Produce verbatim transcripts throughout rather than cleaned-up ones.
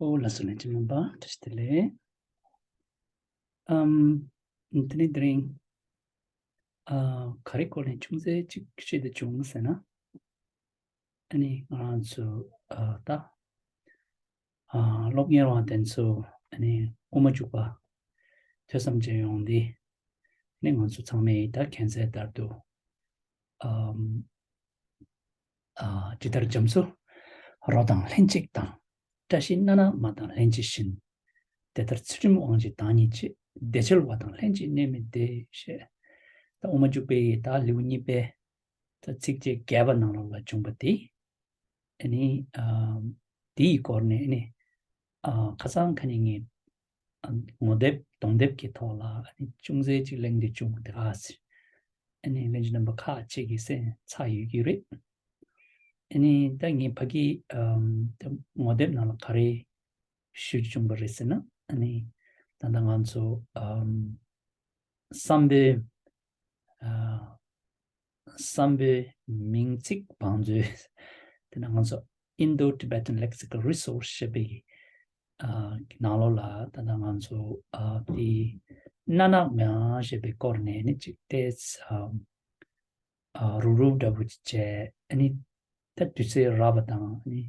ཨོ་ལགས་སོ། ལྷན་རྒྱས་རྣམ་པ་བཀྲ་ཤིས་བདེ་ལེགས། ཨམ། དེ་ནས་དེ་རིང་ཨ། ག་རེ་སྐོར་ནས་ཅུང་ཟད་ཅིག་བཤད་དུ་བྱུང་ཟེར་ན། ཨ་ནི་ང་རང་ཚོ་ཨ། ད་ཨ། སློབ་གཉེར་བ་དེ་ཚོ་ཨ་ནི་དབུ་མ་འཇུག་པ་ཐོས་བསམ་བྱེད་ཡོང་དུས། ཨ་ནི་ང་ཚོ་ཚང་མས་ད་མཁྱེན་གསལ་ལྟར་དུ། ཨམ། ཨ། ཇི་ལྟར་རྒྱ་མཚོ་རོ་དང་ལྷན་ཅིག་དང་། བཀྲ་ཤིས་སྣ་ནག་མ་དང་ལྷན་ཅིག་བཞིན། དེ་ལྟར་ཚུལ་ཁྲིམས་དབང་བྱེད་བདག་ཉིད་ཀྱི། བདེ་ཆེན་བ་དང་ལྷན་ཅིག་གནས་མི་བདེ། ཞེས། ད་དབུ་མ་འཇུག་པའི་ད་ལེའུ་གཉིས་པའི་ད་ཚིགས་བཅད་བརྒྱད་པ་ནང་ལོགས་ལ་བྱུང་བ་དེ། ཨ་ནི་ཨ། དེའི་སྐོར་ནས་ཨ་ནི་ཨ། ཁ་སང་ཁ་ཉིན་ངས་ཨ། ངོ་དེབ་གདོང་དེབ་ཀྱི་ཐོག་ལ་ཨ་ནི་ཅུང་ཟད་ཅིག་གླེང་དེ་བྱུང་། དེ་ག་ཟེར། ཨ་ནི་ལྷན་རྒྱས་རྣམ་པ་ཁག་ཅིག་གིས་གསན་ཚར་ཡོད་ཀྱི་རེད། ཨ་ནི་ད་ངས་ཕ་གི་ཨམ། ད་ངོ་དེབ་ནང་ལ་ག་རེ་ཞུ་བྱུང་བ་རེད་ཟེར་ན། ཨ་ནི་ད་ལྟ་ང་ཚོ་ཨམ། བསམ་པའི་ཨ། བསམ་པའི་མིང་ཚིག་བང་མཛོད། དེ་ནས་ང་ཚོ་Indo-Tibetan Lexical Resource ཞེས་པའི་ཨ། ནང་ལོགས་ལ་ད་ལྟ་ང་ཚོ་ཨ། དེ་སྣ་ནག་མ་ཞེས་པའི་སྐོར་ནས་ནི་ཅིག་ཏེ་ཨ། ཨ། རུབ་རུབ་འདྲ་པོ་ཅིག་བྱས། ཨ་ནི་ད་དུས་ཚོད་རག་པ་དང་ཨ་ནི་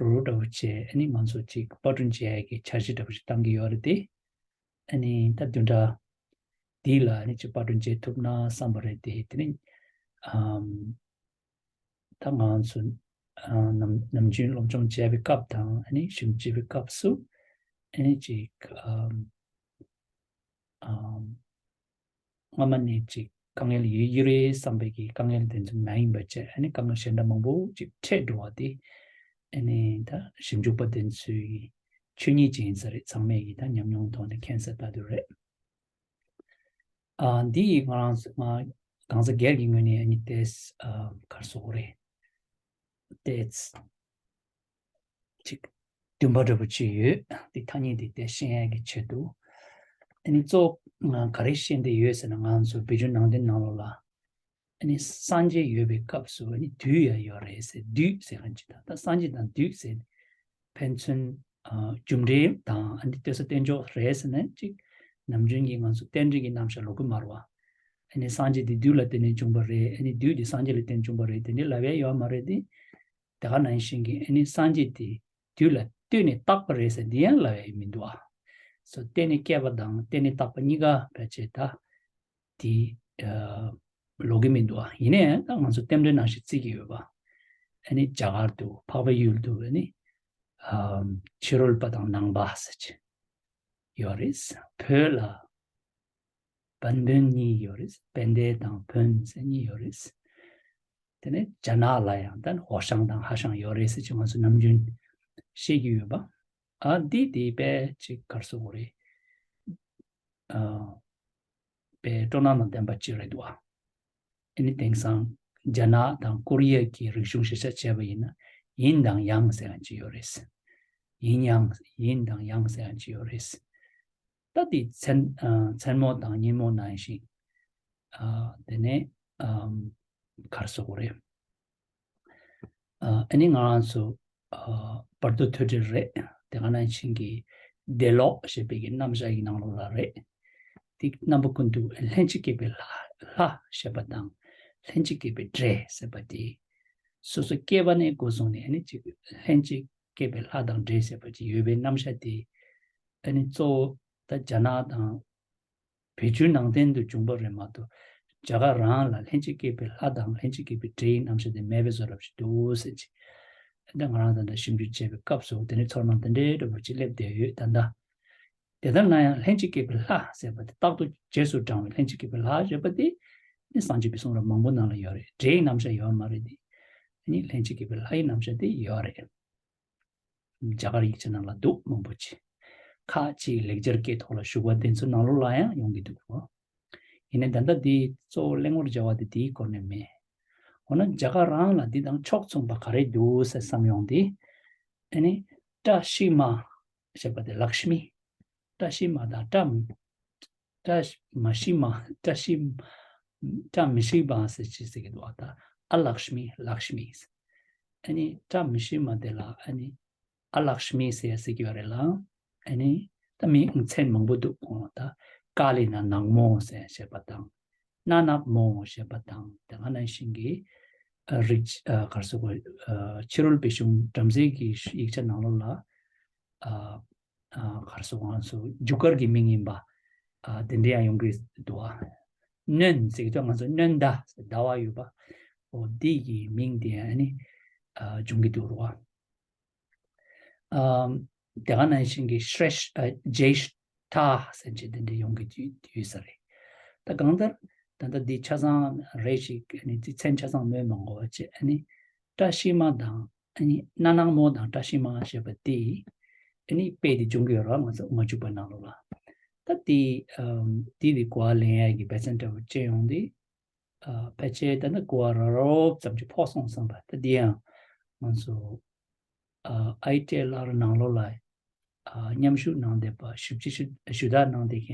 རུབ་རུབ་འདྲ་པོ་བྱས། ཨ་ནི་ང་ཚོ་ཅིག་པར་སྐྲུན་བྱེད་ཡག་གི་འཆར་གཞི་འདྲ་པོ་ཞིག་བཏང་གི་ཡོད་རེད་དེ། ཨ་ནི་ད་བདུན་ཕྲག་འདི་ལ་ཨ་ནི་ཅིག་པར་སྐྲུན་བྱེད་ཐུབ་ན་བསམ་པ་རེད་དེ། དེ་ནི་ཨམ། ད་ང་ཚོ་ཨ། ནམ་ནམ་རྒྱུན་སློབ་སྦྱོང་བྱས་པའི་སྐབས་དང་ཨ་ནི་ཞིབ་འཇུག་བྱེད་པའི་སྐབས་སུ་ཨ་ནི་ཅིག་ཨམ། ཨམ། སྔ་མ་ནས་ཅིག་དཀའ་ངལ་ཡོད་ཀྱི་རེད་བསམ་པའི་གི་དཀའ་ངལ་དེ་ཚོ་མ་ཡིན་པ་བྱས། ཨ་ནི་དཀའ་ངལ་གཞན་འདྲ་མང་པོ་ཅིག་འཕྲད་འགྲོ་བ་དེ། ཨ་ནི་ད་ཞིབ་འཇུག་པ་དེ་ཚོའི་ཆོས་ཉིད་ཅིག་ཡིན་ས་རེད། ཚང་མས་ཀྱི་ད་ཉམས་མྱོང་ཐོག་ནས་མཁྱེན་གསལ་ལྟར་དུ་རེད། ཨ། འདི་ཡིས་ང་རང་ང་གང་ཟག་སྒེར་གྱི་ངོས་ནས་ཨ་ནི་ཏེས་ཨ། ག་རེ་ཟེར་དགོས་རེད། ཏེས་ཅིག་འདུན་པ་འདྲ་པོ་ཅིག་ཡོད། འདི་ཐ་སྙད་འདི་ཏེས་ཤེས་ཡག་གི་ཆེད་དུ། ཨ་ནི་གཙོ་བོ་ང་ག་རེ་ཤེས་འདོད་ཡོད་ཟེར་ན། ང་ཚོ་བོད་བརྒྱུད་ནང་བསྟན་ནང་ལོགས་ལ་ཨ་ནི་སངས་རྒྱས་ཡོད་པའི་སྐབས་སུ་ཨ་ནི་བདུད་ཡང་ཡོད་རེད་ཟེར། བདུད་ཟེར་མཁན་ཅིག་དང་། ད་སངས་རྒྱས་དང་བདུད་ཟེར་ཕན་ཚུན་ཨ། རྒྱུ་འབྲས་དང་ཨ་ནི་ལྟོས་ས་གཏན་འཇོག་རེད་ཟེར་ན་ཅིག་ནམ་རྒྱུན་གྱི་ང་ཚོ་རྟེན་འབྲེལ་གྱི་རྣམ་གཞག་ལོག་གི་མ་རེད་བ། ཨ་ནི་སངས་རྒྱས་དེ་བདུད་ལ་བརྟེན་ནས་བྱུང་བ་རེད། ཨ་ནི་བདུད་དེ་སངས་རྒྱས་ལ་བརྟེན་བྱུང་བ་རེད། དེ་འདྲའི་ལབ་ཡ་ཡོད་མ་རེད་དེ། དེ་ག་ནང་བཞིན་གྱི་ཨ་ནི་སངས་རྒྱས་དེ་བདུད་ལ་ལྟོས་ནས་བཏགས་པ་རེད་ཟེར་འདི་ཡང་ལབ་ཡ་མི་འདུག་ཨ། སོ་བརྟེན་ནས་སྐྱེས་པ་དང་བརྟེན་ནས་བཏགས་པ་གཉིས་ཀ་ཕལ་ཆེར་ད་དེ་ཨ། ལོག་གི་མི་འདུག་ཨ། ཡིན་ནའི་ད་ང་ཚོ་རྟེན་འབྲེལ་ནང་བཞིན་བརྩི་གི་ཡོད་པ། ཨ་ནི་རྒྱ་གར་དུ་འཕགས་པའི་ཡུལ་དུ་ཨ་ནི་ཨ། ཕྱི་རོལ་པ་དང་ནང་པ་ཟེར་གྱི་ཡོད་རེད། བོད་ལ་བན་བོན་གཉིས་ཡོད་རེད། བན་དེ་དང་བོན་ཟེར་གཉིས་ཡོད་རེད། དེ་ནས་རྒྱ་ནག་ལ་ཡང་ད་ནི་ཧོ་ཤང་དང་ཧ་ཤང་ཡོད་རེད་ཟེར་གྱི་ང་ཚོ་ནམ་རྒྱུན་བཤད་ཀྱི་ཡོད་པ། ཨ། འདི་དེ་དཔེ་ཅིག་ག་རེ་ཟེར་དགོས་རེད། ཨ། དཔེ་སྤྲོ་སྣང་དང་ལྡན་པ་ཅིག་རེད་འདུག་ཨ། ཨ་ནི་དེང་སང་རྒྱ་ནག་དང་ཀོ་རི་ཡ་གི་རིག་གཞུང་གཞིར་བཞག་བྱས་པ་ཡིན་ན། ཡིན་དང་ཡང་ཟེར་མཁན་ཅིག་ཡོད་རེད། ཡིན་ཡང་། ཡིན་དང་ཡང་ཟེར་མཁན་ཅིག་ཡོད་རེད། ད་དེ་མཚན་ཨ། མཚན་མོ་དང་ཉིན་མོ་ནང་བཞིན། ཨ། དེ་ནས་ཨམ། ག་རེ་ཟེར་དགོས་རེད། ཨ། ཨ་ནི་ང་རང་ཚོ་ཨ། བར་དོ་ཐོས་གྲོལ་རེད། དེ་ག་ནང་བཞིན་གྱི་འདས་ལོག་ཞེས་པའི་གི་རྣམ་གཞག་གི་ནང་ལོགས་ལ་རེད། དེ་རྣམ་པ་ཀུན་ཏུ་ལྷན་ཅིག་སྐྱེས་པའི་ལྷ། ལྷ་ཞེས་པ་དང་ལྷན་ཅིག་སྐྱེས་པའི་འདྲེ་ཟེར་བ་དེ། སོ་སོ་སྐྱེས་པ་ནས་འགོ་བཟུང་ནས་ཨ་ནི་ཅིག་ལྷན་ཅིག་སྐྱེས་པའི་ལྷ་དང་འདྲེ་ཟེར་བ་ཅིག་ཡོད་པའི་རྣམ་གཞག་དེ། ཨ་ནི་གཙོ་བོ་ད་རྒྱ་ནག་དང་བོད་བརྒྱུད་ནང་བསྟན་དུ་བྱུང་བ་རེད་མ་གཏོགས། རྒྱ་གར་རང་ལ་ལྷན་ཅིག་སྐྱེས་པའི་ལྷ་དང་ལྷན་ཅིག་སྐྱེས་པའི་འདྲེའི་རྣམ་གཞག་དེ་མེད་པའི་བཟོ་འདྲ་ཞིག་འདུག་ཟེར་གྱི། ད་ང་རང་ད་ལྟ་ཞིབ་འཇུག་བྱས་པའི་སྐབས་སུ་དེ་ནས་ཚོར་སྣང་དེ་འདྲའི་འདྲ་པོ་ཅིག་སླེབས་བསྡད་ཡོད་ད་ལྟ། དེ་ལྟར་ན་ཡང་ལྷན་ཅིག་སྐྱེས་པའི་ལྷ་ཟེར་བ་དེ་རྟག་ཏུ་རྗེས་སུ་འབྲང་བའི་ལྷན་ཅིག་སྐྱེས་པའི་ལྷ་ཞེས་པ་དེ་ནི་སངས་རྒྱས་པའི་གསུང་རབ་མང་པོ་ནང་ལ་ཡོད་རེད། འདྲེའི་རྣམ་གཞག་ཡོད་མ་རེད་དེ། ནི་ལྷན་ཅིག་སྐྱེས་པའི་ལྷའི་རྣམ་གཞག་དེ་ཡོད་རེད། རྒྱ་གར་ཡིག་ཆ་ནང་ལ་འདུག་མང་པོ་ཅིག་ཁག་ཅིག་ལེགས་སྦྱར་སྐད་ཐོག་ལ་ཞུགས་པ་དེ་ཚོའི་ནང་ལོགས་ལ་ཡང་ཡོང་གི་འདུག་གོ། ཡིན་ནའི་ད་ལྟ་འདི་གཙོ་བོ་གླེང་བར་བྱ་བ་དེ་དེའི་སྐོར་ནས་མེད། འོ་ན་རྒྱ་གར་རང་ལ་འདི་དང་ཕྱོགས་མཚུངས་པ་ག་རེ་འདུག་ཟེར་བསམ་ཡོང་དུས། ཨ་ནི་བཀྲ་ཤིས་མ་ཞེས་པ་དེ་ལཀྵྨི། བཀྲ་ཤིས་མ་དང་བཀྲ་བཀྲ་མ་ཤིས་མ། བཀྲ་ཤིས། བཀྲ་མི་ཤིས་པ་ཟེར་ཅིག་ཟེར་གྱི་འདུག་ཨ། ད་ཨ་ལཀྵྨི། ལཀྵྨི། ཨ་ནི་བཀྲ་མི་ཤིས་མ་དེ་ལ་ཨ་ནི་ ཨ་ལག་ཤ་མི་ཟེར་ཟེར་གྱི་ཡོད་རེད་ལ། ཨ་ནི་ད་མིང་མཚན་མང་པོ་འདུག་ཨོ་ད་ཀ་ལི་ན་ནག་མོ་ཟེར་བཤད་པ་དང་། ན་ནག་མོ་བཤད་པ་དང་། དེ་ག་ནང་བཞིན་གྱི་ཨ་རིགས་ཨ་ག་རེ་ཟེར་དགོས། ཨ་ཕྱི་རོལ་པའི་གཞུང་བྲམ་ཟེ་གི་ཡིག་ཆ་ནང་ལོགས་ལ་ཨ་ཨ་ག་རེ་ཟེར་དགོས། ང་ཚོ་རྒྱུ་སྐར་གྱི་མིང་ཡིན་པ། ཨ་དེ་འདྲ་ཡང་ཡོང་གི་འདུག་ཨ། སྣོན་ཟེར་གྱི་འདུག་ང་ཚོ་སྣོན་ཟླ་ཟེར་ཟླ་བ་ཡོད་པ། འོ་འདི་གི་མིང་དེ་ཨ་ནི་ཨ་འབྱུང་གི་འདུག་རོ། ཨ་དེ་ག་ནང་བཞིན་གྱི་ཤྲེཤ་ཨ་ཇེཤ་ཐ་ཟེར་གྱི་དེ་འདྲ་ཡོང་གི་ཡོད་ཡོད་ས་རེད། ད་གང་ལྟར་ད་ལྟ་འདི་ཆ་ཚང་རེ་ཞིག་ཨ་ནི་འདི་མཚན་ཆ་ཚང་སྨོས་མ་དགོས་པ་བྱས། ཨ་ནི་བཀྲ་ཤིས་མ་དང་ཨ་ནི་ན་ནག་མོ་དང་བཀྲ་ཤིས་མ་ཞེས་པ་དེ་ཨ་ནི་དཔེ་དེ་འབྱུང་གི་ཡོད་ར། ང་ཚོ་མ་འཇུག་པ་ནང་ལོགས་ལ། ད་དེ་ཨམ་དེ་དེ་གོ་བ་ལེན་ཡ་གི་འབད་བརྩོན་འདྲ་པོ་བྱས་ཡོང་དུས། ཨ་ཕལ་ཆེར་ད་ནི་གོ་བ་ར་རོབ་ཙམ་ཅིག་ཕོག་སོང་བསམ་པ། ད་འདི་ཡང་ང་ཚོ་ཨ་ཨའི་ཊི་ཨེལ་ཨར་ནང་ལོགས་ལ་ཨ་མཉམ་ཞུགས་གནང་བསྡད་པ་ཞིབ་ཕྱི་ཞུ་ཞུ་དག་གནང་བསྡད་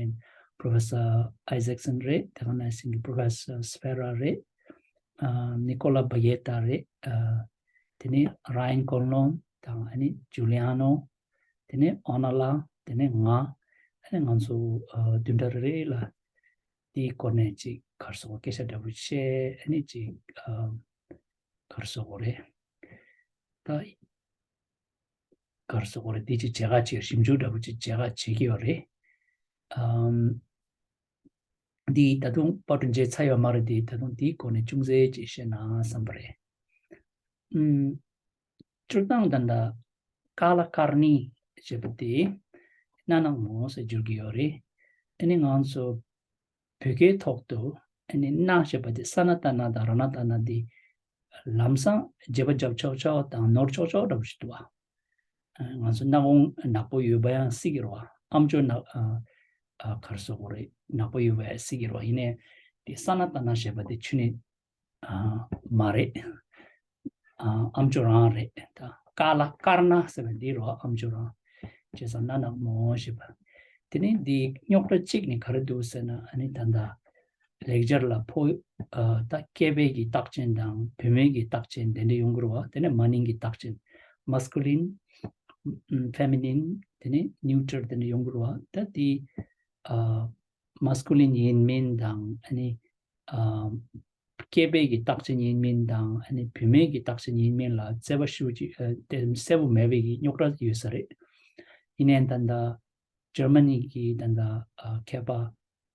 མཁན་Professor Isaacson རེད། དེ་ག་ནང་བཞིན་གྱི་Professor Spera རེད། ཨ་Nicola Baghetta རེད། ཨ་དེ་ནས་Ryan Conlon དང་ཨ་ནི་Giuliano དེ་ནས་ཨོ་ན་ལ། དེ་ནས་ང་། ཨ་ནི་ང་ཚོ་ཨ་བདུན་ཕྲག་རེ་རེ་ལ་དེའི་སྐོར་ནས་ཅིག་ག་རེ་ཟེར་དགོས། སྐད་ཆ་འདྲ་པོ་བཤད། ཨ་ནི་ཅིག་ཨ་ག་རེ་ཟེར་དགོས་རེད། ད་ག་རེ་ཟེར་དགོས་རེད། དེ་ཅིག་བྱེད་ག་ཅིག་ཞིབ་འཇུག་འདྲ་པོ་ཅིག་བྱེད་ག་བྱེད་ཀྱི་ཡོད་རེད། ཨམ་འདི་ད་དུང་པར་སྐྲུན་བྱས་ཚར་ཡོད་མ་རེད། དེ་ད་དུང་དེའི་སྐོར་ནས་ཅུང་ཟད་ཅིག་བཤད་ན་བསམ་པ་རེད། ཨམ། སྤྱིར་བཏང་ད་ལྟ་ཀ་ལ་ཀར་ནི་ཞེས་པ་དེ་ན་ནག་མོ་ཟེར་བསྒྱུར་གྱི་ཡོད་རེད། ཨ་ནི་ང་ཚོ་བོད་སྐད་ཐོག་ཏུ་ཨ་ནི་ན་ཞེས་པ་དེ་ས་ན་བཏགས་ན་དང་ར་ན་བཏགས་ན་དེ་ལམ་སང་བརྗེ་པོ་རྒྱབ་ཆོག་ཆོག་དང་ནོར་ཆོག་ཆོག་འདྲ་པོ་ཞིག་འདུག་བ། ང་ཚོ་སྣ་ཁུང་ནག་པོ་ཡོད་པ་ཡང་སྲིད་ཀྱི་རེད་བ། ཨམ་ཅོག་ནག་ཨ་ཨ་ག་རེ་ཟེར་དགོས་རེད། ནག་པོ་ཡོད་པ་ཡང་སྲིད་ཀྱི་རེད་བ། ཡིན་ནའི་དེ་ས་ན་བཏགས་ན་ཞེས་པ་དེ་ཆུ་ནི་ཨ་མ་རེད། ཨ་ཨམ་ཅོག་རང་རེད། ད་ཀ་ལ་ཀར་ན་ཟེར་བ་འདི་རོ། ཨམ་ཅོག་རང་། བྱས་ཙང་ན་ནག་མོ་ཞེས་པ། དེ་ནས་འདི་རྙོག་དྲ་གཅིག་ནི་ག་རེ་འདུག་ཟེར་ན། ཨ་ནི་ད་ལྟ་ལེགས་སྦྱར་ལ་ཕོ་ཨ་ད་སྐྱེས་པའི་གི་རྟགས་ཅན་དང་བུད་མེད་ཀྱི་རྟགས་ཅན་དེ་འདྲ་ཡོང་གི་རེད་བ། དེ་ནས་མ་ནིང་གི་རྟགས་ཅན། Masculine, Feminine, དེ་ནས་Neuter དེ་འདྲ་ཡོང་གི་རེད་བ། ད་འདི་ཨ་Masculine ཡིན་མིན་དང་། ཨ་ནི་ཨ་སྐྱེས་པའི་གི་རྟགས་ཅན་ཡིན་མིན་དང་། ཨ་ནི་བུད་མེད་ཀྱི་རྟགས་ཅན་ཡིན་མིན་ལ་རྩོད་པ་ཞེ་པོ་ཅིག་ཨ་དེ་གསལ་པོ་མེད་པའི་གི་རྙོག་དྲ་ཡོད་ས་རེད། ཡིན་ནའི་ད་ལྟ་འཇར་མ་ནི་གི་ད་ལྟ་ཨ་མཁས་པ་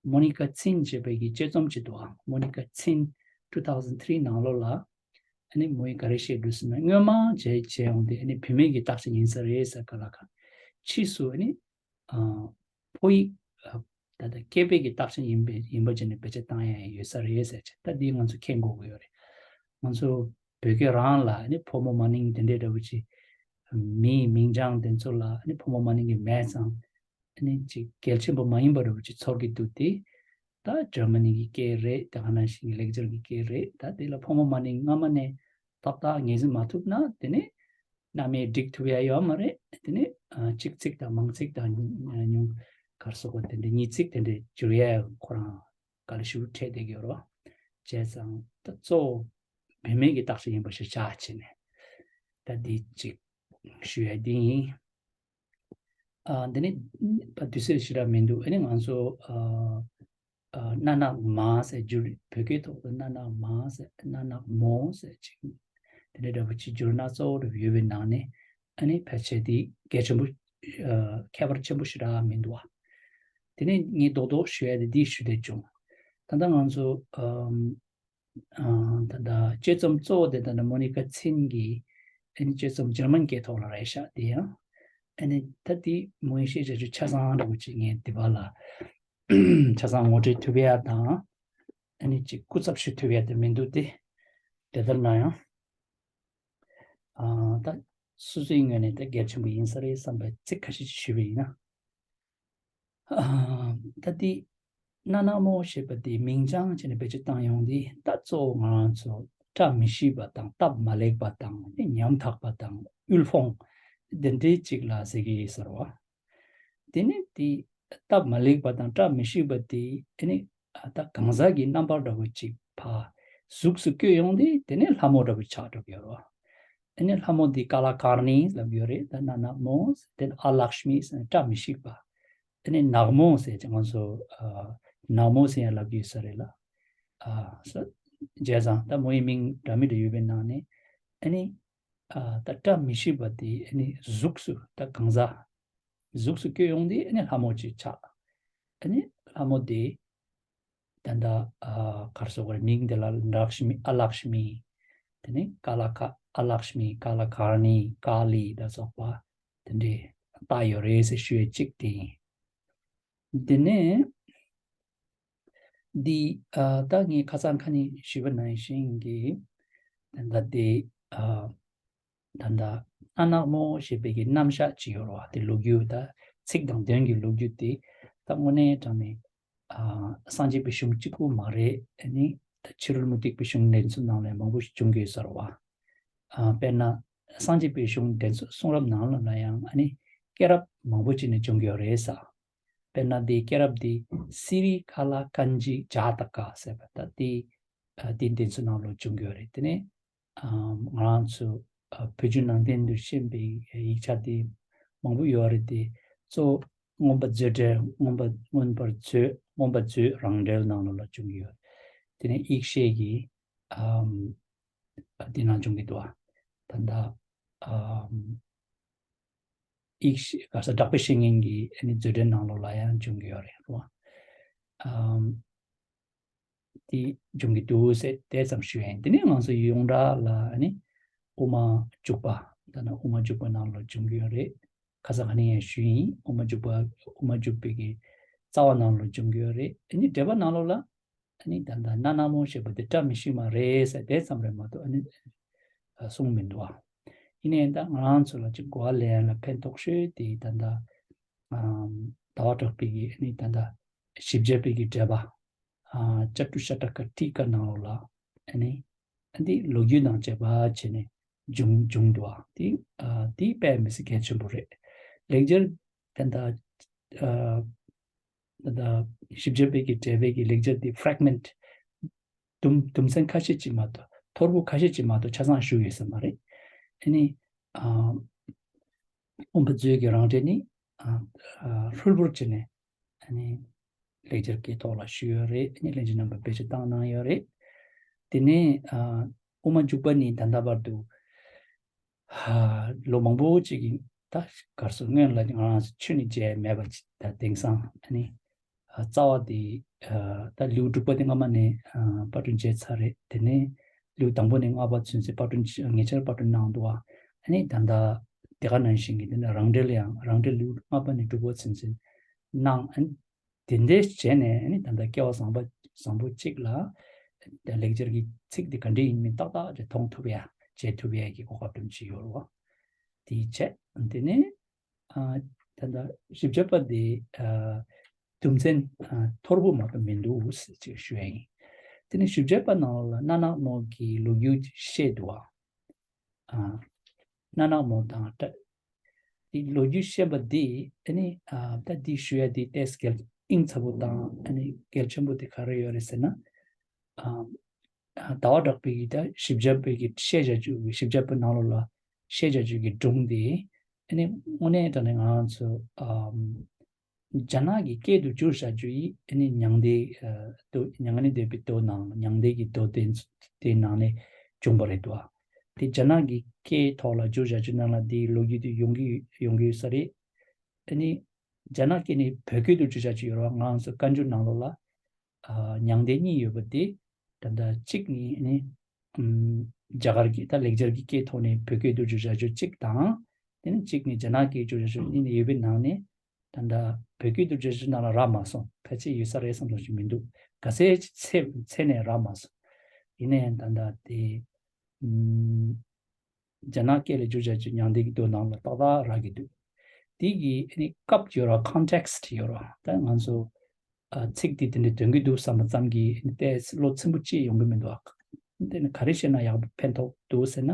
མོ་ནི་ཀ་ཚིན་ཞེས་པའི་གི་དཔྱད་རྩོམ་ཅིག་འདུག་ཨ། མོ་ནི་ཀ་ཚིན་two thousand three ནང་ལོགས་ལ་ཨ་ནི་མོ་ཡིས་ག་རེ་བཤད་འདུག་ཟེར་ན། སྔོན་མ་བྱས་བྱས་ཡོང་དུས་ཨ་ནི་བུད་མེད་ཀྱི་རྟགས་ཅན་ཡིན་ས་རེད་ཟེར་ག་ལ་ག། ཕྱིས་སུ་ཨ་ནི་ཨ་ཕོ་ཡིག་ཨ་ད་ལྟ་སྐྱེས་པའི་གི་རྟགས་ཅན་ཡིན་པའི་ཡིན་པ་བྱས་ནས་བེད་སྤྱོད་བཏང་ཡ་ཡོད་ས་རེད་ཟེར་བྱས། ད་འདི་ང་ཚོ་མཁྱེན་དགོས་ཀྱི་ཡོད་རེད། ང་ཚོ་བོད་སྐད་རང་ལ་ཨ་ནི་ཕོ་མོ་མ་ནིང་དེ་འདྲའི་འདྲ་པོ་ཅིག་མིའི་མིང་བྱང་དེ་ཚོ་ལ་ཨ་ནི་ཕོ་མོ་མ་ནིང་གི་མེད་ཙང་། ཨ་ནི་ཅིག་གལ་ཆེན་པོ་མ་ཡིན་པ་འདྲ་པོ་ཅིག་ཚོར་གྱི་འདུག་སྟེ། ད་འཇར་མ་ནི་གི་སྐད་རེད། དེ་ག་ནང་བཞིན་གྱི་ལེགས་སྦྱར་གྱི་སྐད་རེད། ད་དེ་ལ་ཕོ་མོ་མ་ནིང་སྔ་མ་ནས་ཏག་ཏག་ངོས་འཛིན་མ་ཐུབ་ན། དེ་ནས་རྣམ་དབྱེ་སྒྲིག་ཐུབ་ཡ་ཡོད་མ་རེད། དེ་ནས་ཨ་གཅིག་ཚིག་དང་མང་ཚིག་དང་ཉུང་ག་རེ་ཟེར་དགོས། དེ་འདྲའི་གཉིས་ཚིག་དེ་འདྲའི་བསྒྱུར་ཡ་ཁོ་རང་དཀའ་ལས་ཞེ་པོ་འཕྲད་བསྡད་ཀྱི་ཡོད་རེད་བ། བྱས་ཙང་ད་གཙོ་བོ་བུད་མེད་ཀྱི་རྟགས་ཅན་ཡིན་པ་ཞིག་ཆགས་བྱས་ནས། ད་འདི་གཅིག་ཞུ་ཡ་འདི་ཡིན། ཨ་འདི་ནི་ད་དུས་ཚོད་ཞེ་དྲག་མི་འདུག་ཨ་ནི་ང་ཚོ་ཨ་ཨ་ན་ནག་མ་ཟེར་བསྒྱུར། བོད་སྐད་ཐོག་ཏུ་ན་ནག་མ་ཟེར། ན་ནག་མོ་ཟེར་ཅིག་དེ་འདྲ་འདྲ་པོ་ཅིག་བསྒྱུར་ན་གཙོ་བོ་འདྲ་པོ་ཡོད་པའི་ནང་ནས། ཨ་ནི་ཕལ་ཆེར་འདི་གལ་ཆེན་པོ་ཨ་ཁྱད་པར་ཆེན་པོ་ཞེ་དྲག་མི་འདུག་བ། དེ་ནས་ངས་རྡོག་རྡོག་ཞུ་ཡ་དེ་འདི་ཞུ་བསྡད་བྱུང་། ད་ལྟ་ང་ཚོ་ཨམ། ཨ་ད་ལྟ་དཔྱད་རྩོམ་གཙོ་བོ་དེ་ད་ལྟ་མོ་ནི་ཀ་ཚིན་གྱི་ཨ་ནི་དཔྱད་རྩོམ་འཇར་མན་སྐད་ཐོག་ལ་རེད་ཤག་དེ་ཡང་ཨ་ནི་ད་དེ་མོ་ཡི་ཤེས་བྱ་ཆ་ཚང་འདྲ་པོ་ཅིག་ངས་དེ་བ་ལ་ཆ་ཚང་ངོ་སྤྲོད་ཐུབ་ཡ་དང་། ཨ་ནི་ཅིག་སྐུ་ཚབ་ཞུ་ཐུབ་ཡ་དེ་མི་འདུག་སྟེ། དེ་ལྟར་ན་ཡང་ཨ་ད་སོ་སོའི་ངོས་ནས་ད་གལ་ཆེན་པོ་ཡིན་ས་རེད་བསམ་པའི་ཚིག་ཁ་ཤས་ཅིག་ཞུས་པ་ཡིན་ན། ཨ་ད་འདི་ན་ནག་མོ་ཞེས་པ་དེ་མིང་བྱང་བྱས་ནས་བེད་སྤྱོད་བཏང་ཡོང་དུས། ད་གཙོ་བོ་ང་རང་ཚོ་བཀྲ་མི་ཤིས་པ་དང་སྟབས་མ་ལེགས་པ་དང་ཉམ་ཐག་པ་དང་དབུལ་ཕོངས་དེ་འདྲའི་ཅིག་ལ་ཟེར་གྱི་ཡོད་ས་རེད་བ། དེ་ནས་དེ་སྟབས་མ་ལེགས་པ་དང་བཀྲ་མི་ཤིས་པ་དེ་དེ་ནས་ཨ་ད་གང་ཟག་གི་རྣམ་པ་འདྲ་པོ་ཅིག་ཕར་གཟུགས་སུ་བཀོད་ཡོང་དུས་དེ་ནས་ལྷ་མོ་འདྲ་པོ་ཆགས་འགྲོ་གི་ཡོད་རེད་བ། ཨ་ནི་ལྷ་མོ་འདི་ཀ་ལ་ཀར་ནི་ལབ་ཡོད་རེད། ད་ན་ནག་མོ་དེ་ཨ་ལག་ཤ་མི་ཟེར་ན་བཀྲ་མི་ཤིས་པ། ཨ་ནི་ནག་མོ་ཟེར་ཅིག་ང་ཚོ་ཨ་ནག་མོ་ཟེར་ཡང་ལབ་ཀྱི་ཡོད་ས་རེད་ལ། ཨ་ས་བྱས་ཙང་ད་མོ་ཡི་མིང་འདྲ་མི་འདྲ་ཡོད་པའི་ནང་ནས་ཨ་ནི་ཨ་ད་བཀྲ་མི་ཤིས་པ་དེ་ཨ་ནི་གཟུགས་སུ་ད་གང་ཟག་གཟུགས་སུ་སྐྱོད་ཡོང་དུས་ཨ་ནི་ལྷ་མོ་ཅིག་ཆགས། ཨ་ནི་ལྷ་མོ་དེ་ད་ལྟ་ཨ་ག་རེ་ཟེར་དགོས་རེད། མིང་དེ་ལ་ལག་ཤ་མི་ཨ་ལག་ཤ་མི། དེ་ནས་ཀ་ལ་ཀ་ཨ་ལག་ཤ་མི་ཀ་ལ་ཀར་ནི་ཀ་ལི་ལ་སོགས་པ་དེ་འདྲའི་བཏགས་ཡོད་རེད་ཟེར་ཞུ་ཡས་གཅིག་དེ་ཡིན། དེ་ནས་འདི་ཨ་ད་ངས་ཁ་སང་ཁ་ཉིན་ཞུས་པ་ནང་བཞིན་གྱི་ད་ལྟ་དེ་ཨ་ད་ལྟ་ཨ་ནག་མོ་ཞེས་པའི་གི་རྣམ་གཞག་ཅིག་ཡོད་རེད་བ། དེ་ལོ་རྒྱུས་ད་ཚིག་དང་དོན་གྱི་ལོ་རྒྱུས་དེ་ད་དངོས་གནས་དྲང་གནས་ཨ་སངས་རྒྱས་པའི་གཞུང་གཅིག་པུ་མ་རེད། ཨ་ནི་ད་ཕྱི་རོལ་མུ་སྟེགས་པའི་གཞུང་འདྲེན་ཚུལ་ནང་ལ་མང་པོ་ཞིག་བྱུང་གི་ཡོད་ས་རེད་བ། ཨ་དཔེར་ན་སངས་རྒྱས་པའི་གཞུང་འདྲེན་ཚུལ་གསུང་རབ་ནང་ལ་ལ་ཡང་ཨ་ནི་སྐྱེས་རབས་མང་པོ་ཅིག་ནས་བྱུང་གི་ཡོད་རེད་ས། དཔེར་ན་འདི་སྐྱེས་རབས་འདི་སི་རི་ཀ་ལ་ཀན་ཇི་ཇཱ་ཏ་ཀ་ཟེར་བ་ད་འདི་ཨ་འདི་འདྲེན་ཚུལ་ནང་ལ་བྱུང་གི་ཡོད་རེད། དེ་ནས་ཨ་ང་རང་ཚོ་ཨ་བོད་བརྒྱུད་ནང་བསྟན་དུ་ཤེས་པའི་ཡིག་ཆ་དེ་མང་པོ་ཡོད་རེད། དེ་གཙོ་བོ་མངོན་པ་མཛོད་འགྲེལ། མངོན་པ་མངོན་པར་མཛོད། མངོན་པ་མཛོད་རང་འགྲེལ་ནང་ལོགས་ལ་བྱུང་གི་ཡོད། དེ་ནས་ཡེ་ཤེས་ཀྱི་ཨམ་ཨ་དེ་ནང་བྱུང་གི་འདུག་བ། ད་ལྟ་ཨམ་ཡེ་ཤེས་ག་ས་དྲག་པོའི་བཤེས་གཉེན་གྱི་ཨ་ནི་མཛོད་འགྲེལ་ནང་ལོགས་ལ་ཡང་བྱུང་གི་ཡོད་རེད་བ། ཨམ་དེ་བྱུང་གི་འདུག་ཟེར་དེ་ཙམ་ཞུ་ཡིན། དེ་ནས་ང་ཚོ་ཡོངས་གྲགས་ལ་ཨ་ནི་དབུ་མ་འཇུག་པ། ད་ནི་དབུ་མ་འཇུག་པ་ནང་ལ་བྱུང་གི་ཡོད་རེད། ཁ་སང་ཁ་ནས་ཡང་ཞུས་ཡིན། དབུ་མ་འཇུག་པ་དབུ་མ་འཇུག་པའི་གི་རྩ་བ་ནང་ལ་བྱུང་གི་ཡོད་རེད། ཨ་ནི་འགྲེལ་པ་ནང་ལོགས་ལ་ཨ་ནི་ད་ལྟ་ན་ནག་མོ་ཞེས་པ་དེ་བཀྲ་མི་ཤིས་མ་རེད་ཟེར་དེ་ཙམ་རེད་མ་གཏོགས་ཨ་ནི་གསུངས་མི་འདུག་བ། ཡིན་ནའི་ད་ང་རང་ཚོ་ལ་ཅིག་གོ་བ་ལེན་ཡ་ལ་ཕན་ཐོགས་ཤོས་དེ་ད་ལྟ་ཨམ་ཟླ་བ་གྲགས་པའི་གི་ཨ་ནི་ད་ལྟ་ཞིབ་འཇུག་པའི་གི་འགྲེལ་པ་ཨ་ཅ་ཏུ་ཤ་ཊ་ཀ་ཊི་ཀ་ནང་ལོགས་ལ་ཨ་ནི་ཨ་འདི་ལོ་རྒྱུས་དང་བཅས་པ་བྱས་ནས་བྱུང་བྱུང་འདུག་བ། དེ་ཨ་དེ་དཔེ་མི་སྲིད་གལ་ཆེན་པོ་རེད། ལེགས་སྦྱར་ད་ལྟ་ཨ་ད་ལྟ་ཞིབ་འཇུག་པའི་གི་འགྲེལ་པའི་གི་ལེགས་སྦྱར་དེ་ཕ་རེག་མེན་ཊི་དུམ་དུམ་ཚན་ཁ་ཤས་ཅིག་མ་གཏོགས་ཐོར་བུ་ཁ་ཤས་ཅིག་མ་གཏོགས་ཆ་ཚང་བཞུགས་ཡོད་ས་མ་རེད། ཨ་ནི་ཨ་མངོན་པ་མཛོད་ཀྱི་རང་འགྲེལ་ནི་ཨ་ཨ་ཧྲིལ་པོར་བྱས་ནས་ཨ་ནི་ལེགས་སྦྱར་གྱི་ཐོག་ལ་ཞུས་ཡོད་རེད། ཨ་ནི་ལྷན་རྒྱས་རྣམ་པ་བེད་སྤྱོད་བཏང་གནང་ཡོད་རེད། དེ་ནས་ཨ་དབུ་མ་འཇུག་པ་ནི་ད་ལྟ་བར་དུ་ཧ་ལོ་མང་པོ་ཅིག་གི་ད་གར་སོང་སྔོན་ལ་ང་རང་ཚོ་ཆོས་ནི་མཇལ་མེད་པ་ཅིག་ད་དེང་སང་ཨ་ནི་ཨ་རྩ་བ་དེ་ཨ་ད་ལེའུ་དྲུག་པ་དེ་སྔ་མ་ནས་ཨ་པར་སྐྲུན་བྱས་ཚར་རེད། དེ་ནས་ལེའུ་དང་པོ་ནས་ལྔ་པ་ཚུན་ཚོད་པར་སྐྲུན་བྱས་ཉེ་ཆར་པར་སྐྲུན་གནང་འདུག་བ། ཨ་ནི་ད་ལྟ་དེ་ག་ནང་བཞིན་གྱི་དེ་ནས་རང་འགྲེལ་ཡང་རང་འགྲེལ་ལེའུ་ལྔ་པ་ནས་དྲུག་པ་ཚུན་ཚོད་གནང་། ཨ་ནི་དེ་འདྲའི་བྱས་ནས་ཨ་ནི་ད་ལྟ་སྐལ་བ་བཟང་པོ་བཟང་པོ་གཅིག་ལ་ད་ལེགས་སྦྱར་གྱི་ཚིག་དེ་ག་འདྲ་ཡིན་མིན་ཏག་ཏག་ཅིག་མཐོང་ཐུབ་ཡ་བྱེད་ཐུབ་ཡ་གི་གོ་སྐབས་བསྐྲུན་བྱས་ཡོད་རེད་བ། དེ་བྱས་དེ་ནས་ཨ་ད་ལྟ་ཞིབ་འཇུག་པ་དེ་ཨ་དུམ་ཚན་ཨ་ཐོར་བུ་མ་གཏོགས་མི་འདུག་ཟེར་ཅིག་ཞུ་ཡ་ཡིན། དེ་ནས་ཞིབ་འཇུག་པ་ནང་ལ་ན་ནག་མོ་གི་ལོ་རྒྱུས་བཤད་འདུག་བ། ཨ་ན་ནག་མོ་དང་ཏྲ་དེ་ལོ་རྒྱུས་བཤད་པ་འདི་ཨ་ནི་ཨ་ད་འདི་ཞུ་ཡ་འདི་ཏོག་ཙམ་གལ་དབྱིངས་ཚ་པོ་དང་ཨ་ནི་གལ་ཆེན་པོ་དེ་ག་རེ་ཡོད་རེད་ཟེར་ན། ཨ་ཨ་ཟླ་བ་གྲགས་པའི་གི་ད་ཞིབ་འཇུག་པའི་གི་བཤད་བྱ་རྒྱུ་གི་ཞིབ་འཇུག་པའི་ནང་ལོགས་ལ་བཤད་བྱ་རྒྱུ་གི་སྒྲུང་འདི་ཨ་ནི་དངོས་གནས་དྲང་གནས་ང་རང་ཚོ་ཨ་རྒྱ་ནག་གི་སྐད་དུ་བསྒྱུར་བྱ་རྒྱུ་ཡིས་ཨ་ནི་མྱང་འདས་ཨ་མདོ་མྱ་ངན་ལས་འདས་པའི་མདོ་ནང་མྱང་འདས་ཀྱི་མདོ་དེ་དེའི་ནང་ནས་བྱུང་བ་རེད་དོ། དེ་རྒྱ་ནག་གི་སྐད་ཐོག་ལ་བསྒྱུར་བྱ་རྒྱུ་ནང་ལ་དེའི་ལོ་རྒྱུས་དེ་ཡོང་གི་ཡོང་གི་ཡོད་ས་རེད། ཨ་ནི་རྒྱ་ནག་སྐད་ནས་བོད་སྐད་དུ་བསྒྱུར་བྱ་རྒྱུ་ཡོད་རེད་བ། ང་རང་ཚོ་བཀའ་འགྱུར་ནང་ལོགས་ལ་ཨ་མྱང་འདས་གཉིས་ཡོད་པ་དེ་ད་ལྟ་གཅིག་ནི་ཨ་ནི་ཨམ་རྒྱ་གར་གྱི་ད་ལེགས་སྦྱར་གྱི་སྐད་ཐོག་ནས་བོད་སྐད་དུ་བསྒྱུར་བྱ་རྒྱུ་གཅིག་དང་། དེ་ནས་གཅིག་ནི་རྒྱ་ནག་སྐད་བསྒྱུར་བྱ་རྒྱུ་གཉིས་ནི་ཡོད་པའི་ནང་ནས་ད་ལྟ་བོད་སྐད་དུ་བསྒྱུར་བྱ་རྒྱུ་ནང་ལ་རག་མ་སོང་། ཕལ་ཆེར་ཡོད་ས་རེད་བསམ་བསམ་ཞིག་མི་འདུག་ག་ཚད་ཅིག་ཚད་ཚད་ནས་རག་མ་སོང་། ཡིན་ནའི་ད་ལྟ་དེ་ཨམ་རྒྱ་ནག་སྐད་ལ་བསྒྱུར་བྱ་རྒྱུ་མྱང་འདས་ཀྱི་མདོ་ནང་ལ་ཏག་ཏག་རག་གི་འདུག་དེ་གི་ཨ་ནི་སྐབས་ཡོད་ར་ཁོན་ཊེག་སི་ཊི་ཡོད་ར། ད་ང་ཚོ་ཨ་ཚིག་དེ་དེ་འདྲ་འདོན་གྱི་འདུག་བསམ་པ་ཙམ་གྱིས་ཨ་ནི་ཏོག་ཙམ་བློ་ཚིམ་པོ་ཅིག་ཡོང་གི་མི་འདུག་དེ་ནི་ག་རེ་བཤད་ན་ཡག་པོ་ཕན་ཐོགས་འདུག་ཟེར་ན།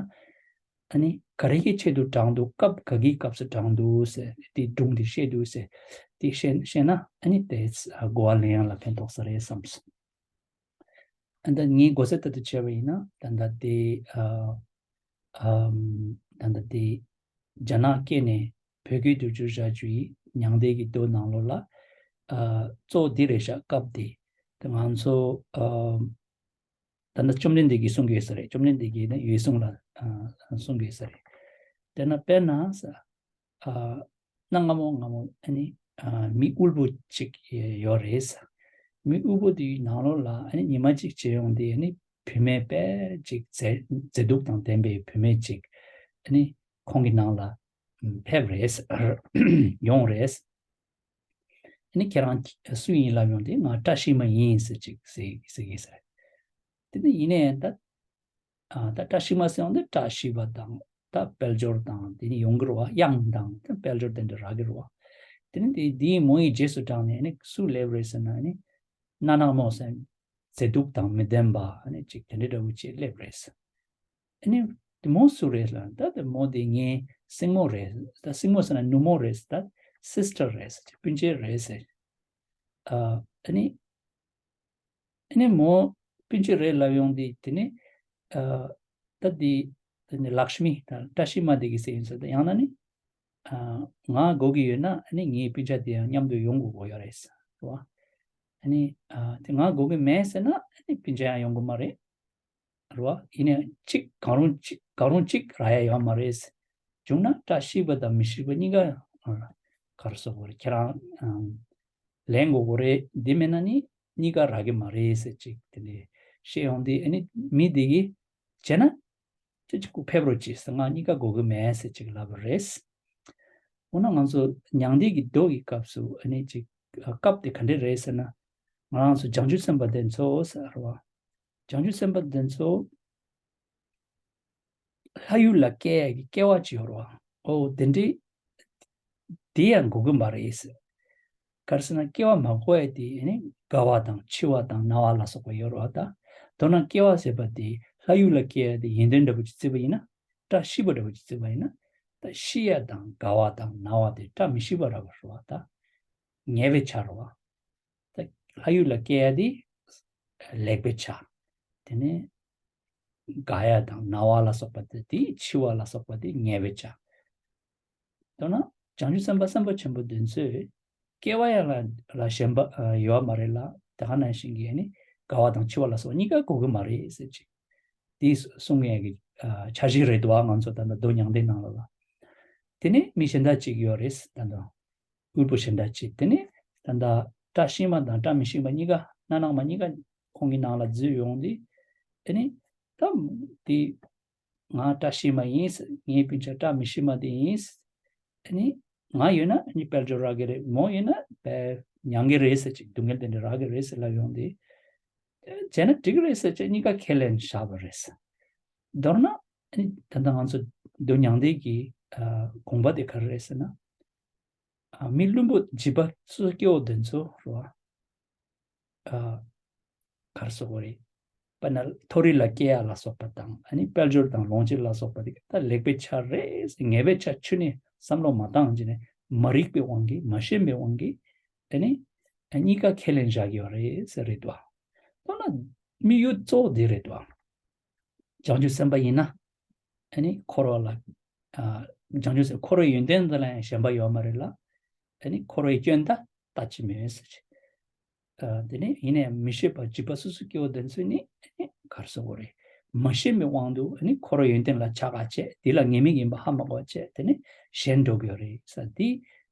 ཨ་ནི་ག་རེ་གི་ཆེད་དུ་དྲངས་འདུག་སྐབས་ག་གི་སྐབས་སུ་དྲངས་འདུག་ཟེར། དེ་སྒྲུང་དེ་བཤད་འདུག་ཟེར། དེ་བཤད་བཤད་ན་ཨ་ནི་དེ་གོ་བ་ལེན་ཡག་ལ་ཕན་ཐོགས་ས་རེད་བསམ་སོང་། ཨ་ད་ངའི་གོ་ས་ལྟར་དུ་བྱས་པ་ཡིན་ན་ད་ལྟ་དེ་ཨ་ ཨམ། ད་ལྟ་དེ་རྒྱ་ནག་སྐད་ནས་བོད་སྐད་དུ་བསྒྱུར་བྱ་རྒྱུ་ཡི་མྱང་འདས་ཀྱི་མདོ་ནང་ལོགས་ལ། ཨ། གཙོ་བོ་འདི་རེད་ཤག་སྐབས་དེ་དེ་ང་ཚོ། ཨམ། ད་ནི་བཅོམ་ལྡན་འདས་ཀྱིས་གསུང་གི་ཡོད་ས་རེད། བཅོམ་ལྡན་འདས་ཀྱིས་ནི་འོད་སྲུང་ལ། ཨ། གསུང་གི་ཡོད་ས་རེད། དེ་ན་དཔེར་ན་ས། ཨ། གནའ་སྔ་མོ་སྔ་མོ་ཨ་ནི། ཨ། མི་དབུལ་པོ་ཅིག་ཡོད་རེད་ས། མི་དབུལ་པོ་དེའི་ནང་ལོགས་ལ་ཨ་ནི་ཉི་མ་གཅིག་བྱེད་ཡོང་དུས་ཨ་ནི་བུད་མེད་དཔེ་ཅིག་མཛེས་མཛེས་སྡུག་དང་ལྡན་པའི་བུད་མེད་ཅིག་ཨ་ནི་ཁོང་གི་ནང་ལ་ཕེབས་རེད་ས། ཡོང་རེད་ས། ཨ་ནི་ཁྱེད་རང་སུ་ཡིན་ལབ་ཡོང་དུས་ང་བཀྲ་ཤིས་མ་ཡིན་ཟེར་ཅིག་ཟེར་ཟེར་གི་ཟེར། དེ་ནི་ཡིན་ནའི་ད། ཨ། ད་བཀྲ་ཤིས་མ་ཟེར་ཡོང་དུས་བཀྲ་ཤིས་པ་དང་ད་དཔལ་འབྱོར་དང་དེ་ནི་ཡོང་གི་རེད་པ། གཡང་དང་ད་དཔལ་འབྱོར་དེ་འདྲ་རག་གི་རེད་པ། དེ་ནི་དེ་དེའི་མོ་ཡི་རྗེས་སུ་འབྲངས་ནས་ཨ་ནི་སུ་སླེབས་རེད་ཟེར་ན་ཨ་ནི་གནའ་ནག་མོ་ཟེར་མཛེས་སྡུག་དང་མི་ལྡན་པ་ཨ་ནི་ཅིག་དེ་འདྲ་འདྲ་བོ་ཅིག་སླེབས་རེད་ཟེར། ཨ་ནི་དེ་མོ་སུ་རེད་ལབ་ན་ད་དེ་མོ་དེ་ངའི་སྲིང་མོ་རེད། ད་སྲིང་མོ་ཟེར་ན་ནུ་མོ་རེད། ད་སིས་ཊར་རེད། སྤུན་མཆེད་རེད་ཟེར། ཨ། ཨ་ནི། ཨ་ནི་མོ་སྤུན་མཆེད་རེད་ལབ་ཡོང་དུས་དེ་ནི། ཨ། ད་དེ་དེ་ནི་ལཀྵྨི་ད་བཀྲ་ཤིས་མ་དེ་གིས་ཟེར་ཡིན་ས། ད་ཡང་ན་ནི། ཨ། ང་དགོས་ཀྱི་ཡོད་ན་ཨ་ནི་ངའི་སྤུན་ཆ་དེ་ཡང་མཉམ་དུ་ཡོང་དགོས་ཀྱི་ཡོད་རེད་ཟེར་བ། ཨ་ནི། ཨ། དེ་ང་དགོས་ཀྱི་མེད་ཟེར་ན་ཨ་ནི་སྤུན་ཆ་ཡང་ཡོང་གི་མ་རེད། རེད་བ། ཡིན་ནའི་གཅིག་གང་རུང་གཅིག་གང་རུང་གཅིག་རག་ཡ་ཡོད་མ་རེད། བྱུང་ན་བཀྲ་ཤིས་པ་དང་མི་ཤིས་པ་གཉིས་ཀ་ག་རེ་ཟེར་དགོས་རེད། ཁྱེད་རང་ལེན་དགོས་ཀྱི་རེད། འདི་མེད་ན་ནི་གཉིས་ཀ་རག་གི་མ་རེད་ཟེར་ཅིག་དེ་འདྲ་བཤད་ཡོང་དུས་ཨ་ནི་མི་དེ་གིས་བྱས་ན་ཁྱེད་ཅིག་ཁོ་ཕེབས་རོགས་གྱིས་ཟེར། ང་གཉིས་ཀ་དགོས་ཀྱི་མེད་ཟེར་ཅིག་ལབ་པ་རེད། འོ་ན་ང་ཚོ་མྱང་འདས་ཀྱི་མདོ་ཡི་སྐབས་སུ་ཨ་ནི་ཅིག་སྐབས་དེ་ག་འདྲ་རེད་ཟེར་ན། ང་རང་ཚོ་བྱང་ཆུབ་སེམས་དཔའ་དེ་ཚོ་ཟེར་བ། བྱང་ཆུབ་སེམས་དཔའ་དེ་ཚོ་ལྷ་ཡུལ་ལ་སྐྱེ་ཡ་གི་སྐྱེ་བ་ཅིག་ཡོད་རེད་བ། ཨོ་དེ་འདྲའི་དེ་ཡང་དགོས་ཀྱི་མ་རེད་ཟེར། ག་རེ་ཟེར་ན་སྐྱེ་བ་མ་དགོས་ཡ་དེ་ནི་རྒ་བ་དང་འཆི་བ་དང་ན་བ་ལ་སོགས་པ་ཡོད་རེད་བ། ད་མདོར་ན་སྐྱེ་བ་ཟེར་བ་དེ་ལྷ་ཡུལ་ལ་སྐྱེ་ཡ་དེ་ཡོན་ཏན་འདྲ་པོ་ཅིག་བརྩིས་པ་ཡིན་ན། བཀྲ་ཤིས་པ་འདྲ་པོ་ཅིག་བརྩིས་པ་ཡིན་ན། ད་ཤི་ཡ་དང་རྒ་བ་དང་ན་བ་དེ་བཀྲ་མི་ཤིས་པ་འདྲ་པོ་རེད་བ། ད་ཉེས་པའི་ཆ་རེད་བ། ད་ལྷ་ཡུལ་ལ་སྐྱེ་ཡ་དེ་ལེགས་པའི་ཆ། དེ་ནས་རྒ་ཡ་དང་ན་བ་ལ་སོགས་པ་དེ་དེ་འཆི་བ་ལ་སོགས་པ་དེ་ཉེས་པའི་ཆ། མདོར་ན་བྱང་ཆུབ་སེམས་དཔའ་སེམས་དཔའ་ཆེན་པོ་དེ་ཚོས་སྐྱེ་བ་ཡང་ལ་ལ་ཞེན་པ་ཡོད་མ་རེད་ལ། དེ་ག་ནང་བཞིན་གྱི་ནི་རྒ་བ་དང་འཆི་བ་ལ་སོགས་གཉིས་ཀ་དགོས་ཀྱི་མ་རེད་ཟེར་ཅིག་དེ་གསུང་ཡས་ཀྱི་འཆར་གཞི་རེད་འདུག་ང་ཚོ་ད་ལྟ་མདོ་མྱང་འདས་ནང་ལོགས་ལ། དེ་ནས་མི་གཞན་དག་ཅིག་ཡོད་རེད། ད་ལྟ་དབུལ་པོ་གཞན་དག་ཅིག་དེ་ནས་ད་ལྟ་བཀྲ་ཤིས་མ་དང་བཀྲ་མི་ཤིས་པ་གཉིས་ཀ་སྣ་ནག་མ་གཉིས་ཀ་ཁོང་གི་ནང་ལ་འཛུལ་ཡོང་དུས་ཨ་ནི་ད་དེ་ང་བཀྲ་ཤིས་མ་ཡིན། ངའི་སྤུན་ཆ་བཀྲ་མི་ཤིས་མ་དེ་ཡིན། ཨ་ནི་ང་ཡོད་ན་ཨ་ནི་དཔལ་འབྱོར་རག་གི་རེད། མོ་ཡོད་ན་དཔེ་མྱང་གི་རེད་ཟེར་ཅིག་སྡུག་བསྔལ་དེ་འདྲ་རག་གི་རེད་ཟེར་ལབ་ཡོང་དུས། བྱས་ན་འགྲིག་གི་རེད་ཟེར་ཅིག་གཉིས་ཀ་ཁས་ལེན་བཞག་པ་རེད། མདོར་ན་ཨ་ནི་ད་ལྟ་ང་ཚོ་མདོ་མྱང་འདས་ཀྱི་ཨ་དགོངས་པ་དེ་ག་རེ་རེད་ཟེར་ན། ཨ་མི་བླུན་པོ་བྱིས་པ་སོ་སོ་སྐྱེ་བོ་དེ་ཚོ་རེད་བ། ཨ་ག་རེ་ཟེར་དགོས་རེད། དཔེར་ན་མཐོ་རིས་ལ་སྐྱེ་ཡ་ལ་སོགས་པ་དང་ཨ་ནི་དཔལ་འབྱོར་དང་ལོངས་སྤྱོད་ལ་སོགས་པ་དེ་ད་ལེགས་པའི་ཆ་རེད། ཉེས་པའི་ཆ་ཁྱོན་ནས་བསམ་བློ་མ་བཏང་བྱས་ནས་མ་རིག་པའི་དབང་གིས་མ་ཤེས་པའི་དབང་གིས་ཨ་ནི་ཨ་གཉིས་ཀ་ཁས་ལེན་བཞག་གི་ཡོད་རེད་ཟེར་རེད་དོ། མདོར་ན་དམིགས་ཡུལ་གཙོ་བོ་དེ་རེད་དོ། བྱང་ཆུབ་སེམས་དཔའ་ཡིན་ན་ཨ་ནི་འཁོར་བ་ལ་ཨ་བྱང་ཆུབ་སེམས་འཁོར་བའི་ཡོན་ཏན་དེ་ལ་ཡང་ཞེན་པ་ཡོད་མ་རེད་ལ། ཨ་ནི་འཁོར་བའི་སྐྱོན་ད་ལྟ་ཅི་མེད་ཟེར་གྱི། ཨ་དེ་ནས་ཡིན་ནའི་མི་ཤེས་པ་བྱིས་པ་སོ་སོ་སྐྱེ་བོ་དེ་ཚོས་ནི་ཨ་ནི་ག་རེ་ཟེར་དགོས་རེད། མ་ཤེས་པའི་དབང་དུ་ཨ་ནི་འཁོར་བའི་ཡོན་ཏན་ལ་ཆགས་པ་བྱས། དེ་ལ་ངེས་མེད་ཡིན་པ་ཧ་མ་གོ་བ་བྱས། དེ་ནས་ཞེན་འགྲོ་གི་ཡོད་རེད་ཟེར། དེ་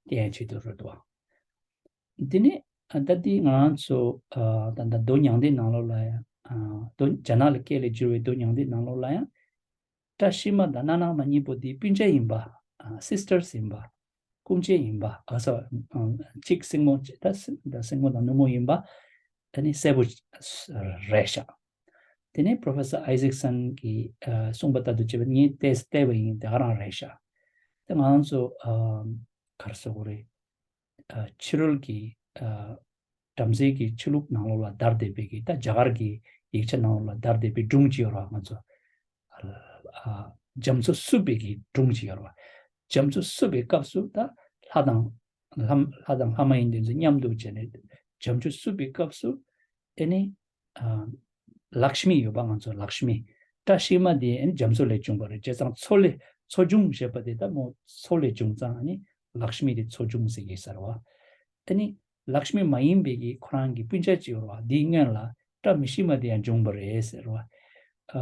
དེ་ཡང་ཆེད་དུ་རེད་དོ། དེ་ནས་ཨ་ད་དེ་ང་རང་ཚོ་ཨ་ད་ད་མདོ་མྱང་འདས་ནང་ལོགས་ལ་ཡང་ཨ་མདོ་རྒྱ་ནག་ལ་སྐད་ལ་བསྒྱུར་བའི་མདོ་མྱང་འདས་ནང་ལོགས་ལ་ཡང་། བཀྲ་ཤིས་མ་དང་སྣ་ནག་མ་གཉིས་པོ་དེ་སྤུན་མཆེད་ཡིན་པ། ཨ་སིས་ཊར་སི་ཡིན་པ། སྐུ་མཆེད་ཡིན་པ། ཨ་ས་ཨ་གཅིག་སྲིང་མོ་གཅིག་ད་སྲིང་ད་སྲིང་མོ་དང་ནུ་མོ་ཡིན་པ། ཨ་ནི་གསལ་པོ་རེད་ཤག་དེ་ནས་Professor Isaacson གིས་ཨ་གསུངས་པ་ལྟར་དུ་བྱས་པ་ངས་ཏོག་ཙམ་བལྟས་པ་ཡིན། དེ་ག་རང་རེད་ཤག་དེ་ང་ཚོ་ཨ་ག་རེ་ཟེར་དགོས་རེད། ཨ་ཕྱི་རོལ་གྱི་ཨ་བྲམ་ཟེ་གི་ཆོས་ལུགས་ནང་ལོགས་ལ་དར་བསྡད་པའི་གི་ད་རྒྱ་གར་གྱི་ཡིག་ཆ་ནང་ལོགས་ལ་དར་བསྡད་པའི་སྒྲུང་ཅིག་ཡོད་རེད་བ། ང་ཚོ་ཨ་རྒྱ་མཚོ་བསྲུབས་པའི་གི་སྒྲུང་ཅིག་ཡོད་རེད་བ། རྒྱ་མཚོ་བསྲུབས་པའི་སྐབས་སུ་ད་ལྷ་དང་ལྷ་ལྷ་དང་ལྷ་མ་ཡིན་དེ་ཚོ་མཉམ་དུ་བྱས་ནས་རྒྱ་མཚོ་བསྲུབས་པའི་སྐབས་སུ་ཨེ་ནི་ཨ་ལཀྵྨི་ཡོད་པ། ང་ཚོ་ལཀྵྨི་ བཀྲ་ཤིས་མ་དེ་ཨ་ནི་རྒྱ་མཚོ་ལས་བྱུང་བ་རེད། བྱས་ཙང་མཚོ་ལས་མཚོ་བྱུང་ཞེས་པ་དེ་ད་མོ་མཚོ་ལས་བྱུང་ཙང་ཨ་ནི་ལཀྵྨི་དེ་མཚོ་བྱུང་ཟེར་གྱི་ཟེར་བ། ཨ་ནི་ལཀྵྨི་མ་ཡིན་པའི་གི་ཁོ་རང་གི་སྤུན་ཆ་ཅིག་ཡོད་རེད་བ། དེའི་སྔོན་ལ་བཀྲ་མི་ཤིས་མ་དེ་ཡང་བྱུང་བ་རེད་ཟེར་བ། ཨ་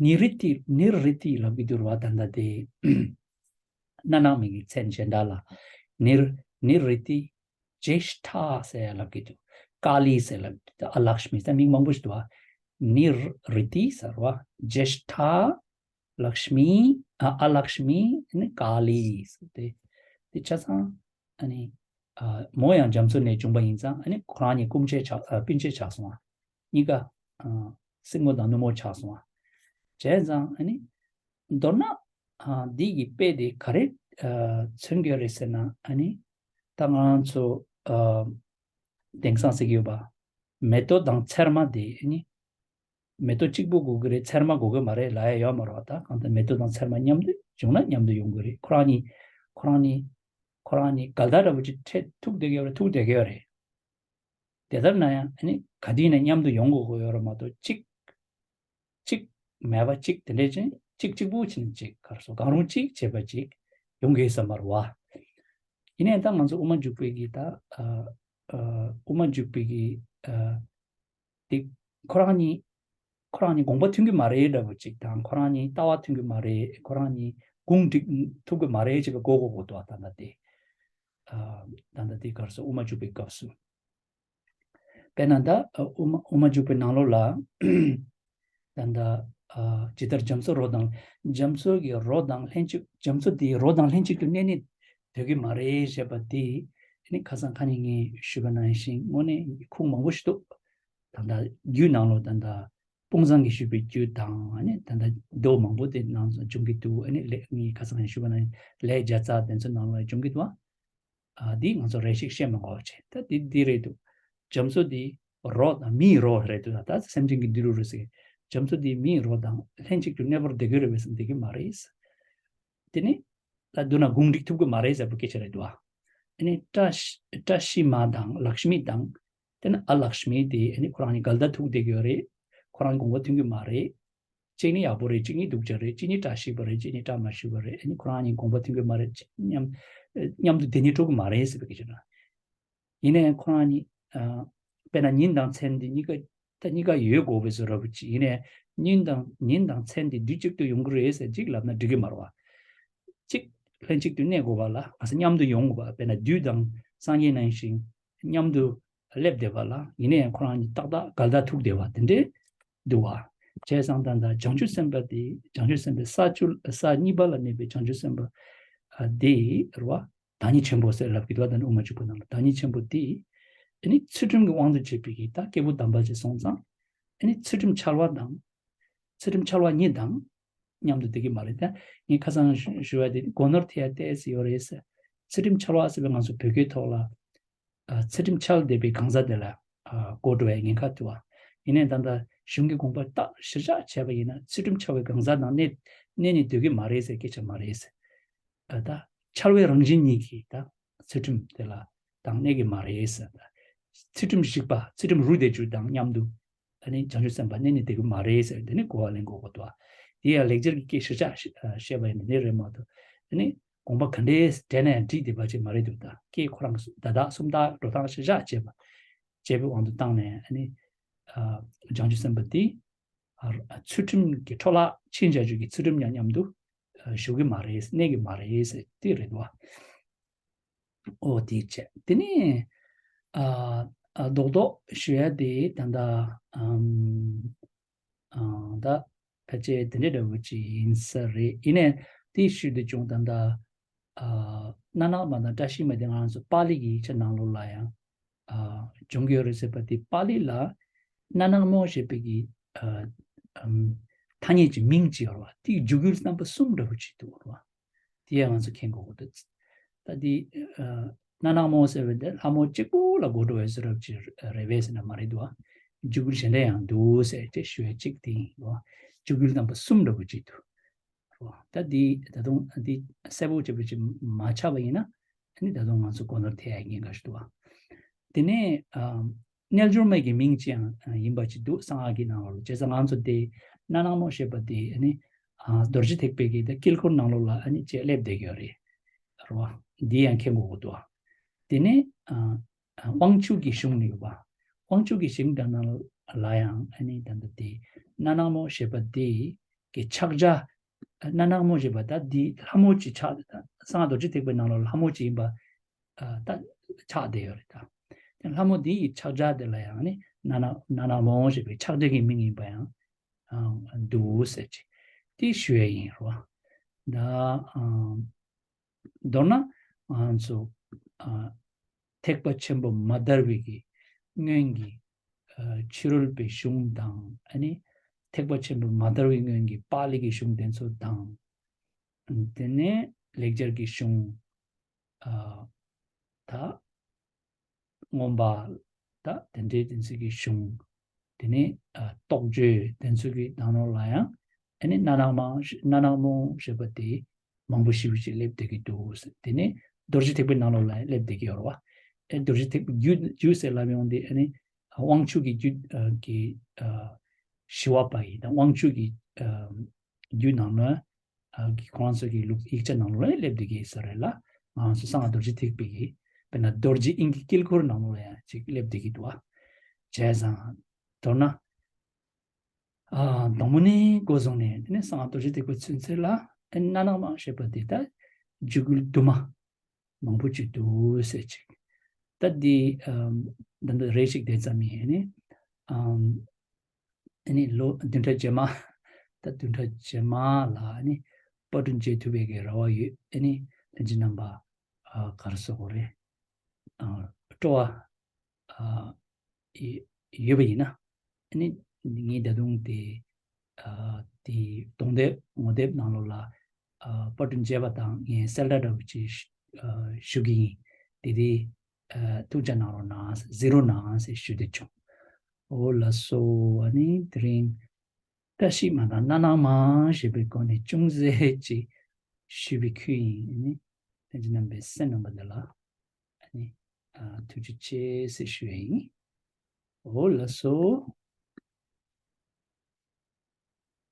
ནི་རི་ཏི་ནི་རི་ཏི་ལབ་ཀྱི་འདུག་རེད་བ། ད་ལྟ་དེ་སྣ་ནག་མི་གི་མཚན་གཞན་དག་ལ་ནི་ནི་རི་ཏི་ཇེ་ཤ་ཐ་ཟེར་ཡ་ལབ་ཀྱི་འདུག་ཀ་ལི་ཟེར་ལབ་ཀྱི་འདུག་ཨ་ལཀྵྨི་ཟེར་མིང་མང་པོ་ཞིག་འདུག་བ། ནི་རི་ཏི་ཟེར་བ། ཇེ་ཤ་ཐ། ལཀྵྨི། ཨ་ཨ་ལཀྵྨི། ཨ་ནི་ཀ་ལི་ཟེར་ཏེ། དེ་ཆ་ཚང་ཨ་ནི་ཨ་མོ་ཡང་རྒྱ་མཚོ་ནས་བྱུང་པ་ཡིན་ཙང་ཨ་ནི་ཁོ་རང་གཉིས་སྐུ་མཆེད་ཆགས་ཨ་སྤུན་མཆེད་ཆགས་སོང་བ། གཉིས་ཀ་ཨ་སྲིང་མོ་དང་ནུ་མོ་ཆགས་སོང་བ། བྱས་ཙང་ཨ་ནི་མདོར་ན་ཨ་འདི་གི་དཔེ་དེ་ག་རེ་ཨ་མཚོན་གྱི་རེད་ཟེར་ན། ཨ་ནི་ད་ང་རང་ཚོ་ཨ་དེང་སང་ཟེར་གྱི་ཡོད་པ། མེ་ཏོག་དང་ཚེར་མ་དེ་ཨ་ནི་མེ་ཏོག་གཅིག་པུ་དགོས་ཀྱི་རེད། ཚེར་མ་དགོས་ཀྱི་མ་རེད་ལབ་ཡ་ཡོད་མ་རེད་བ། ད་གང་ལྟར་མེ་ཏོག་དང་ཚེར་མ་མཉམ་དུ་བྱུང་ན་མཉམ་དུ་ཡོང་གི་རེད། ཁོ་རང་གཉིས་ཁོ་རང་གཉིས་ཁོ་རང་གཉིས་འགལ་ཟླ་འདྲ་པོ་ཅིག་འཕྲད་ཐུག་བསྡད་ཀྱི་ཡོད་རེད། ཐུག་བསྡད་ཀྱི་ཡོད་རེད། དེ་ལྟར་ན་ཡང་ཨ་ནི་ག་དུས་ནས་མཉམ་དུ་ཡོང་དགོས་ཀྱི་ཡོད་རེད་མ་གཏོགས་གཅིག་གཅིག་མེད་པ་གཅིག་དེ་འདྲས་ཅན་གཅིག་གཅིག་པུ་ཕྱིན་གཅིག་ག་རེ་ཟེར། གང་རུང་གཅིག་བྱས་པ་གཅིག་ཡོང་གི་ས་མ་རེད་བ། ཡིན་ནའི་ད་ང་ཚོ་དབུ་མ་འཇུག་པའི་གི་ད་ཨ་ཨ་དབུ་མ་འཇུག་པའི་གི་ཨ་དེ་ཁོ་རང་གཉིས་ཁོ་རང་གཉིས་དགོངས་པ་མཐུན་གྱི་མ་རེད་འདྲ་པོ་ཅིག་དང་། ཁོ་རང་གཉིས་ལྟ་བ་མཐུན་གྱི་མ་རེད། ཁོ་རང་གཉིས་གུང་སྒྲིག་ཐུབ་ཀྱི་མ་རེད་ཅེས་པའི་གོ་གོ་གོ་འདུག་ད་ལྟ་དེ་ཨ་ད་ལྟ་དེ་ག་རེ་ཟེར། དབུ་མ་འཇུག་པའི་སྐབས་སུ། དཔེར་ན་ད་ཨ་དབུ་མ་དབུ་མ་འཇུག་པའི་ནང་ལོགས་ལ་ད་ལྟ་ཨ་ཇི་ལྟར་རྒྱ་མཚོ་རོ་དང་རྒྱ་མཚོ་གི་རོ་དང་ལྷན་ཅིག་རྒྱ་མཚོ་དེའི་རོ་དང་ལྷན་ཅིག་ཏུ་གནས་ནས་སྡོད་ཀྱི་མ་རེད་ཞེས་པ་དེ་ནི་ཁ་སང་ཁ་ཉིན་ངས་ཞུས་པ་ནང་བཞིན་དངོས་གནས་ཁུངས་མང་པོ་ཞིག་འདུག་ད་ལྟ་རྒྱུད་ནང་ལོགས་ད་ལྟ་དཔུང་བཟང་གིས་ཞུས་པའི་རྒྱུད་དང་ཨ་ནི་ད་ལྟ་མདོ་མང་པོ་དེ་ནང་འབྱུང་གི་འདུག་ཨ་ནི་ལས་ངས་ཁ་སང་ཞུས་པ་ནང་ལས་བརྒྱ་རྩ་དེ་ཚོ་ནང་ལ་འབྱུང་གི་འདུག་ཨ་འདི་ང་ཚོ་རེ་ཞིག་བཤད་མ་དགོས་པ་བྱས། ད་འདི་འདི་རེད་འདུག་རྒྱ་མཚོ་འདི་རོ་དང་མིའི་རོ་རེད་འདུག་ད་སེམས་ཅན་གྱི་འདུས་རོ་རེད་ཟེར། རྒྱ་མཚོ་འདི་མིའི་རོ་དང་ལྷན་ཅིག་ཏུ་གནས་པར་བསྡད་ཀྱི་རེད་པས་ཟེར་བསྡད་ཀྱི་མ་རེད། དེ་ནི་ད་མདོར་ན་གུང་སྒྲིག་ཐུབ་ཀྱི་མ་རེད་ཟེར་བའི་སྐད་ཆ་རེད་འདུག་ཨ་ནི་བཀྲ་ཤི་བཀྲ་ཤིས་མ་དང་ལཀྵྨི་དང་། དེ་ནི་ཨ་ལཀྵྨི་དེ་ཨ་ནི་ཁོ་རང་གཉིས་འགལ་ཟླ་ཐུག་བསྡད་ཀྱི་ཡོད་རེད། ཁོ་རང་དགོངས་པ་མཐུན་གྱི་མ་རེད། གཅིག་ནི་ཡག་པོ་རེད། གཅིག་ནི་སྡུག་ཅག་རེད། གཅིག་ནི་བཀྲ་ཤིས་པ་རེད། གཅིག་ནི་བཀྲ་མ་ཤིས་པ་རེད། ཨ་ནི་ཁོ་རང་གཉིས་དགོངས་པ་མཐུན་གྱི་མ་རེད། མཉམ་མཉམ་དུ་བསྡད་ནི་འགྲོ་གི་མ་རེད་ཟེར་བའི་སྐད་ཆ་རེད། ཡིན་ནའི་ཁོ་རང་གཉིས་ཨ་དཔེར་ན་ཉིན་དང་མཚན་དེ་གཉིས་ཀ་ད་གཉིས་ཀ་ཡོད་དགོས་པའི་བཟོ་འདྲ་པོ་ཅིག་ཡིན་ནའི་ཉིན་དང་ཉིན་དང་མཚན་དེ་དུས་གཅིག་ཏུ་ཡོང་གི་རེད་ཟེར་གཅིག་ལབ་ན་འགྲིག་གི་མ་རེད་བ། གཅིག་ལྷན་གཅིག་ཏུ་གནས་དགོས་པ་ལ་ང་ཚོ་མཉམ་དུ་ཡོང་དགོས་པ། དཔེར་ན་བདུད་དང་སངས་རྒྱས་ནང་བཞིན་མཉམ་དུ་སླེབས་བསྡད་པ་ལ་ཡིན་ནའི་ཁོ་རང་གཉིས་ཏག་ཏག་འགལ་ཟླ་ཐུག་བསྡད་པ་དེ་འདྲས་འདུག་བ། བྱས་ཙང་ད་ལྟ་བྱང་ཆུབ་སེམས་དཔའ་དེ་བྱང་ཆུབ་སེམས་དཔའི་ས་བཅུ་ས་གཉིས་པ་ལ་གནས་པའི་བྱང་ཆུབ་སེམས་དཔའ་ཨ་དེ་རེད་བ། བདག་ཉིད་ཆེན་པོ་ཟེར་ལབ་ཀྱི་འདུག་ད་ནི་དབུ་མ་འཇུག་པ་ནང་ལ་བདག་ཉིད་ཆེན་པོ་དེ་ཨ་ནི་ཚུལ་ཁྲིམས་ཀྱི་དབང་དུ་བྱས་པའི་གི་ད་སྐྱེས་བུ་དམ་པ་ཅིག་སོང་ཙང་ཨ་ནི་ཚུལ་ཁྲིམས་འཆལ་བ་དང་། ཚུལ་ཁྲིམས་འཆལ་བ་གཉིས་དང་མཉམ་དུ་བསྡད་ཀྱི་མ་རེད། ད་ངས་ཁ་སང་ཞུ་ཞུ་བ་དེ་སྒོ་ནོར་ཐེབས་ཡ་ཏོག་ཙམ་ཡོད་རེད་ཟེར། ཚུལ་ཁྲིམས་འཆལ་བ་ཟེར་བའི་ང་ཚོ་བོད་སྐད་ཐོག་ལ་ཨ་ཚུལ་ཁྲིམས་འཆལ་བསྡད་པའི་གང་ཟག་དེ་ལ་ཨ་གོ་འགྲོ་བའི་ཉེན་ཁ་འདུག་བ། ཡིན་ནའི་ད་ལྟ་གཞུང་གི་དགོངས་པ་ཏག་གཞིར་བཞག་བྱས་པ་ཡིན་ན་ཚུལ་ཁྲིམས་འཆལ་བའི་གང་ཟག་དང་གནས་གནས་ནས་སྡོད་ཀྱི་མ་རེད་ཟེར་སྐད་ཆ་མ་རེད་ཟེར། ཨ་ད་འཆལ་བའི་རང་བཞིན་ཉིད་ཀྱིས་ད་ཚུལ་ཁྲིམས་དེ་ལ་དང་གནས་ཀྱི་མ་རེད་ཟེར། ད་ཚུལ་ཁྲིམས་ཞིག་པ་ཚུལ་ཁྲིམས་རུལ་བསྡད་རྒྱུ་དང་མཉམ་དུ་ཨ་ནི་བྱང་ཆུབ་སེམས་དཔའ་གནས་ནས་བསྡད་ཀྱི་མ་རེད་ཟེར། དེ་ནི་གོ་བ་ལེན་དགོས་ཀྱི་འདུག་དེ་ཡང་ལེགས་སྦྱར་གྱི་སྐད་ཆ་བཤད་པ་ཡིན་ན་འདི་རེད་མ་གཏོགས། དེ་ནི་དགོངས་པ་ག་འདྲའི་འགྲེལ་ན་ཡང་འགྲིག་བསྡད་པ་ཅིག་མ་རེད་འདུག་ད་སྐད་ཁོ་རང་བརྡ་དག་སུམ་རྟགས་འགྲོ་སྟངས་གཞིར་བཞག་བྱས་པ་བྱས་པའི་དབང་དུ་བཏང་ནས་ཨ་ནི་ཨ་བྱང་ཆུབ་སེམས་དཔའ་འདི་ཨ་ཚུལ་ཁྲིམས་ཀྱི་འཕྲོ་བརླག་ཕྱིན་བྱ་རྒྱུ་གི་ཚུལ་ཁྲིམས་ཡང་མཉམ་དུ་ཨ་ཞུགས་ཀྱི་མ་རེད། གནས་ཀྱི་མ་རེད་ཟེར་དེ་རེད་འདུག་བ། ཨོ་དེ་བྱས། དེ་ནས་ཨ་ཨ་རྡོག་རྡོག་ཞུ་ཡ་དེ་ད་ལྟ་ཨམ་ཨ་ད་ཕལ་ཆེར་དེ་འདྲའི་འདྲ་བོ་ཅིག་ཡིན་ས་རེད། ཡིན་ནའི་དེ་ཞུས་དུས་ཀྱང་ད་ལྟ་ཨ་སྣ་ནག་མ་དང་བཀྲ་ཤིས་མ་དེ་ང་ཚོ་པཱ་ལི་གི་ཡིག་ཆ་ནང་ལོགས་ལ་ཡང་ཨ་བྱུང་གི་ཡོད་རེད་ཟེར་བ་དེ། པཱ་ལི་ལ་སྣ་ནག་མོ་ཞེས་པའི་གི་ཨ་ཨམ་ཐ་སྙད་ཀྱི་མིང་ཅིག་ཡོད་རེད་བ། དེའི་འཇུག་ཡུལ་རྣམ་པ་གསུམ་འདྲ་བོ་ཅིག་འདུག་རེད་བ། དེ་ཡང་ང་ཚོ་མཁྱེན་དགོས་ཀྱི་འདུག་ད་དེ་ཨ་སྣ་ནག་མོ་ཟེར་བ་དེ་ལྷ་མོ་གཅིག་པུ་ལ་གོ་འགྲོ་བའི་བཟོ་འདྲ་ཅིག་རེད་པས་ཟེར་ན་མ་རེད་འདུག་བ། འཇུག་ཡུལ་གཞན་འདྲ་ཡང་འདུག་ཟེར་ཅེས་ཞུ་ཡ་གཅིག་དེ་ཡིན་རེད་བ། འཇུག་ཡུལ་རྣམ་པ་གསུམ་འདྲ་བོ་ཅིག་འདུག་ད་འདི་ད་དུང་འདི་གསལ་པོ་བྱས་པ་ཅིག་མ་ཆགས་པ་ཡིན་ན། ཨ་ནི་ད་དུང་ང་ཚོ་གོ་ནོར་ཐེབས་ཡ་ཉེན་ཁ་ཞིག་འདུག་བ། དེ་ནས་ཨ་རྣལ་འབྱོར་མའི་གི་མིང་ཅིག་ཡང་ཡིན་པ་ཅིག་འདུག་གསང་སྔགས་ཀྱི་ནང་ལ། བྱས་ཙང་ང་ཚོ་དེ་ སྣ་ནག་མོ་ཞེས་པ་དེ་ཨ་ནི་ཨ་རྡོ་རྗེ་ཐེག་པའི་གི་ད་དཀྱིལ་འཁོར་ནང་ལོགས་ལ་ཨ་ནི་ཅེས་སླེབས་བསྡད་ཀྱི་ཡོད་རེད། རེད་བ། འདི་ཡང་མཁྱེན་དགོས་ཀྱི་འདུག་དེ་ནས་ཨ་ཨ་དབང་ཕྱུག་གི་གཞུང་ནས་ཡོད་པ། དབང་ཕྱུག་གི་ཞིང་དང་ནང་ལ་ཡང་ཨ་ནི་ད་ལྟ་དེ་སྣ་ནག་མོ་ཞེས་པ་དེ་གི་ཕྱག་རྒྱ། སྣ་ནག་མོ་ཞེས་པ་ད་འདི་ལྷ་མོ་ཅིག་ཆགས། ད་གསང་སྔགས་རྡོ་རྗེ་ཐེག་པའི་ནང་ལོགས་ལྷ་མོ་ཅིག་ཡིན་པ་ཨ་ད་ཆགས་བསྡད་ཡོད་རེད་ད། དེ་ལྷ་མོ་འདི་ཡི་ཕྱག་རྒྱ་དེ་ལ་ཡང་ནི་སྣ་ནག་སྣ་ནག་མོ་ཞེས་པའི་ཕྱག་རྒྱ་གི་མིང་ཡིན་པ་ཡང་ཨ་འདུག་ཟེར་ཅིག་དེ་ཞུ་ཡ་ཡིན་རོ། ད་ཨ་མདོར་ན་ང་ཚོ་ཨ་ཐེག་པ་ཆེན་པོ་མ་དར་བའི་གི་སྔོན་གྱི་ཨ་ཕྱི་རོལ་པའི་གཞུང་དང་ཨ་ནི་ཐེག་པ་ཆེན་པོ་མ་དར་བའི་སྔོན་གྱི་པཱ་ལི་གི་གཞུང་དེ་ཚོ་དང་། དེ་ནས་ལེགས་སྦྱར་གྱི་གཞུང་ཨ་ད་མངོན་པ་ད་དེ་འདྲའི་དེ་ཚོ་གི་གཞུང་། དེ་ནས་ཨ་རྟོགས་བརྗོད་དེ་ཚོ་གི་ནང་ལོགས་ལ་ཡང་ཨ་ནི་སྣ་ནག་མ་སྣ་ནག་མོ་ཞེས་པ་དེ་མང་པོ་ཞེ་པོ་ཅིག་སླེབས་བསྡད་ཀྱི་འདུག་དེ་ནས་རྡོ་རྗེ་ཐེག་པའི་ནང་ལོགས་ལ་སླེབས་བསྡད་ཀྱི་ཡོད་རེད་བ། ཨེ་རྡོ་རྗེ་ཐེག་པའི་རྒྱུད་རྒྱུད་ཟེར་ལབ་ཡོང་དེ་ཨ་ནི་དབང་ཕྱུག་གི་རྒྱུད་ཨ་གི་ཨ་ཞི་བ་པ་ཡི་དང་དབང་ཕྱུག་གི་ཨ་རྒྱུད་ནང་ལ་ཨ་གི་ཁོང་ཚོ་གི་ལུགས་ཡིག་ཆ་ནང་ལ་སླེབས་བསྡད་ཀྱི་ས་རེད་ལ། ང་ཚོ་གསང་སྔགས་རྡོ་རྗེ་ཐེག་པའི་གི་དཔེར་ན་རྡོ་རྗེ་དབྱིངས་ཀྱི་དཀྱིལ་འཁོར་ནང་ལ་ཡང་ཅིག་སླེབས་བསྡད་ཀྱི་འདུག་བ། བྱས་ཙང་མདོར་ན། ཨ་དང་པོ་ནས་འགོ་བཟུང་ནས་དེ་ནས་གསང་སྔགས་རྡོ་རྗེ་ཐེག་པའི་ཚུན་ཚོད་ལ་ཨ་ནི་སྣ་ནག་མ་ཞེས་པ་དེ་ད་འཇུག་ཡུལ་དུ་མ་མང་པོ་ཅིག་འདུག་ཟེར་ཅིག་ད་འདི་ཨམ་འདི་འདྲ་རེ་ཞིག་དེ་ཙམ་ཡིན། ཨ་ནི་ཨམ་ཨ་ནི་ལོ་བདུན་ཕྲག་རྗེས་མ། ད་བདུན་ཕྲག་རྗེས་མ་ལ་ཨ་ནི་པར་སྐྲུན་བྱེད་ཐུབ་པའི་གི་རེ་བ་ཡོད། ཨ་ནི་ལྷན་རྒྱས་རྣམ་པ་ཨ་ག་རེ་ཟེར་དགོས་རེད། ཨ་སྤྲོ་བ་ཨ་ཡོད་པ་ཡིན་ན། ཨ་ནི་ངས་ད་དུང་དེ་ཨ་དེ་གཏོང་དེབ་ངོ་དེབ་ནང་ལོགས་ལ་ཨ་པར་སྐྲུན་བྱས་པ་དང་ངས་གསལ་བསྒྲགས་འདྲ་བོ་ཅིག་ཨ་ཞུ་གི་ཡིན། དེ་དེ་ཨ་ཐུགས་རྗེ་གནང་རོགས་གནང་ཟེར་གཟིགས་རོགས་གནང་ཟེར་ཞུ་བསྡད་བྱུང་། འོ་ལགས་སོ། ཨ་ནི་དེ་རིང་བཀྲ་ཤིས་མ་དང་སྣ་ནག་མ་ཞེས་པའི་སྐོར་ནས་ཅུང་ཟད་ཅིག་ཞུས་པའི་ཁུལ་ཡིན། ཨ་ནི་ལྷན་རྒྱས་རྣམ་པའི་སེམས་ནང་པ་འདི་ལ་ཨ་ནི་ཨ་ཐུགས་རྗེ་ཆེ་ཟེར་ཞུ་ཡ་ཡིན། འོ་ལགས་སོ།